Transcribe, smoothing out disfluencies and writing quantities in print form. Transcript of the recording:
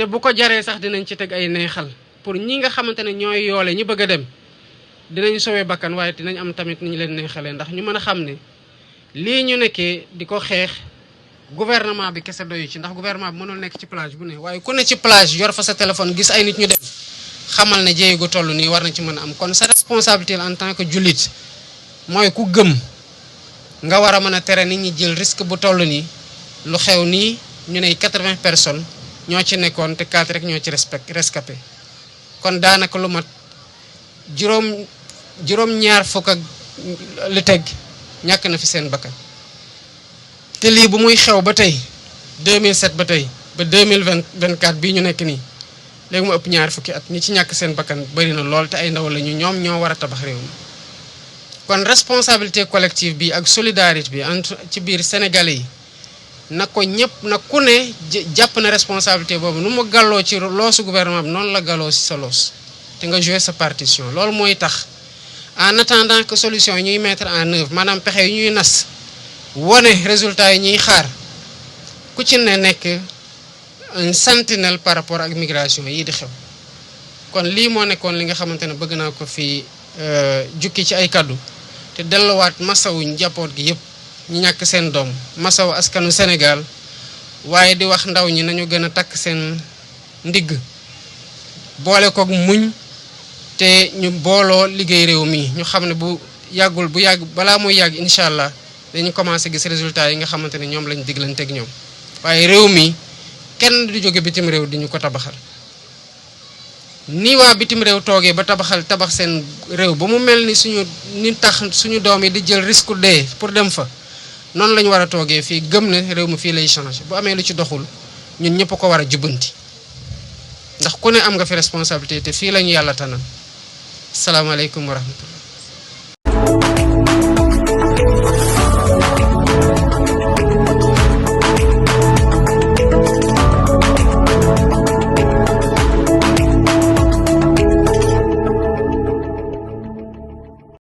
te bu ko jaree sax dinañ ci teg ay neexal pour ñi nga xamante ne ñooy yoole ñi bëgg a dem dinañ sowee bakkan waaye dinañ am tamit ni ñu leen neexalee ndax ñu mën a xam ne lii ñu nekkee di ko xeex gouvernement bi kese doyu ci ndax gouvernement bi mënul nekk ci plage bu ne waaye ku ne ci plage yor fa sa téléphone gis ay nit ñu dem xamal ne jéego toll nii war na ci mën a am kon sa responsabilité en tant que jullit mooy ku gëm nga war a mën a tere nit ñi jël risque bu toll nii lu xew nii ñu ne 80 personnes ñoo ci nekkoon te 4 rek ñoo ci rescapé kon daanaka lu mat juróom-ñaar fukk ak lu teg ñàkk na fi seen bakkan te lii bu muy xew ba tey 2007 ba tey ba 2024 bii ñu nekk nii léegi mu ëpp ñaar fukki at ñi ci ñàkk seen bakkan bari na lool te ay ndaw lañu ñoom ñoo war a tabax réew mi kon responsabilité collective bi ak solidarité bi entre ci biir sénégalais yi na ko ñëpp na ku ne jàpp na responsabilité boobu nu mu gàlloo ci loosu gouvernement bi noonu la gàlloo ci sa loos te nga jouer sa partition loolu mooy tax en attendant que solution yi ñuy mettre en œuvre maanaam pexe yi ñuy nas wone résultat yi ñuy xaar ku ci ne nekk un sentinelle par rapport ak migration yi di xew kon lii moo nekkoon li nga xamante ne bëgg naa ko fi jukki ci ay kaddu te delluwaat masawu njaboot gi yëpp ñu ñàkk seen doom masawu askanu Sénégal waaye di wax ndaw ñi nañu gën a takk seen ndigg boole koog muñ te ñu booloo liggéey réew mi ñu xam ne bu yàgg balaa muy yàgg incha allah dañu commencé gis résultat yi nga xamante ne ñoom lañ diglanteeg ñoom waaye réew mi kenn du jóge bitim réew di ñu ko tabaxal ni waa bitim réew toogee ba tabax seen réew ba mu mel ni suñu doom yi di jël risque dee pour dem fa noonu la ñu war a toogee fii gëm ne réew mi fii lay changé bu amee lu ci doxul ñun ñëpp ko war a jubbanti ndax ku ne am nga fi responsabilité te fii la ñu yàlla tanal salaamaaleykum wa rahmatullah